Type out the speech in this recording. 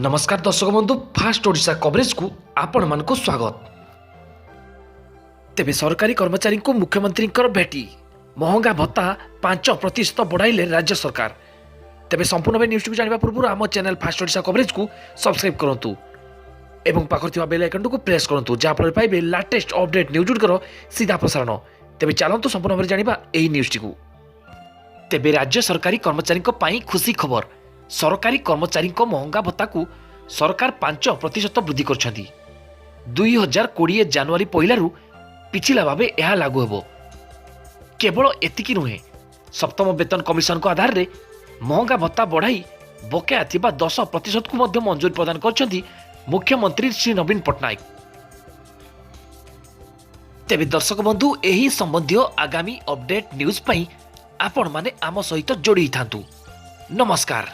ନମସ୍କାର ଦର୍ଶକ ବନ୍ଧୁ, ଫାଷ୍ଟ ଓଡ଼ିଶା କଭରେଜକୁ ଆପଣମାନଙ୍କୁ ସ୍ୱାଗତ। ତେବେ ସରକାରୀ କର୍ମଚାରୀଙ୍କୁ ମୁଖ୍ୟମନ୍ତ୍ରୀଙ୍କର ଭେଟି, ମହଙ୍ଗା ଭତ୍ତା 5% ବଢ଼ାଇଲେ ରାଜ୍ୟ ସରକାର। ତେବେ ସମ୍ପୂର୍ଣ୍ଣ ଭାବେ ନ୍ୟୁଜ୍ଟିକୁ ଜାଣିବା ପୂର୍ବରୁ ଆମ ଚ୍ୟାନେଲ୍ ଫାଷ୍ଟ ଓଡ଼ିଶା କଭରେଜକୁ ସବସ୍କ୍ରାଇବ୍ କରନ୍ତୁ ଏବଂ ପାଖରେ ଥିବା ବେଲ୍ ଆଇକନ୍ଟିକୁ ପ୍ରେସ୍ କରନ୍ତୁ, ଯାହାଫଳରେ ପାଇବେ ଲାଟେଷ୍ଟ ଅପଡେଟ୍ ନ୍ୟୁଜ୍ ଗୁଡ଼ିକର ସିଧା ପ୍ରସାରଣ। ତେବେ ଚାଲନ୍ତୁ, ସମ୍ପୂର୍ଣ୍ଣ ଭାବରେ ଜାଣିବା ଏହି ନ୍ୟୁଜ୍ଟିକୁ। ତେବେ ରାଜ୍ୟ ସରକାରୀ କର୍ମଚାରୀଙ୍କ ପାଇଁ ଖୁସି ଖବର। ସରକାରୀ କର୍ମଚାରୀଙ୍କ ମହଙ୍ଗା ଭତ୍ତାକୁ ସରକାର 5% ବୃଦ୍ଧି କରିଛନ୍ତି। 2020 ଜାନୁଆରୀ 1ରୁ ପିଛିଲା ଭାବେ ଏହା ଲାଗୁ ହେବ। କେବଳ ଏତିକି ନୁହେଁ, ସପ୍ତମ ବେତନ କମିଶନଙ୍କ ଆଧାରରେ ମହଙ୍ଗା ଭତ୍ତା ବଢ଼ାଇ ବକେୟା ଥିବା 10%କୁ ମଧ୍ୟ ମଞ୍ଜୁରୀ ପ୍ରଦାନ କରିଛନ୍ତି ମୁଖ୍ୟମନ୍ତ୍ରୀ ଶ୍ରୀ ନବୀନ ପଟ୍ଟନାୟକ। ତେବେ ଦର୍ଶକ ବନ୍ଧୁ, ଏହି ସମ୍ବନ୍ଧୀୟ ଆଗାମୀ ଅପଡେଟ୍ ନ୍ୟୁଜ୍ ପାଇଁ ଆପଣମାନେ ଆମ ସହିତ ଯୋଡ଼ି ହୋଇଥାନ୍ତୁ। ନମସ୍କାର।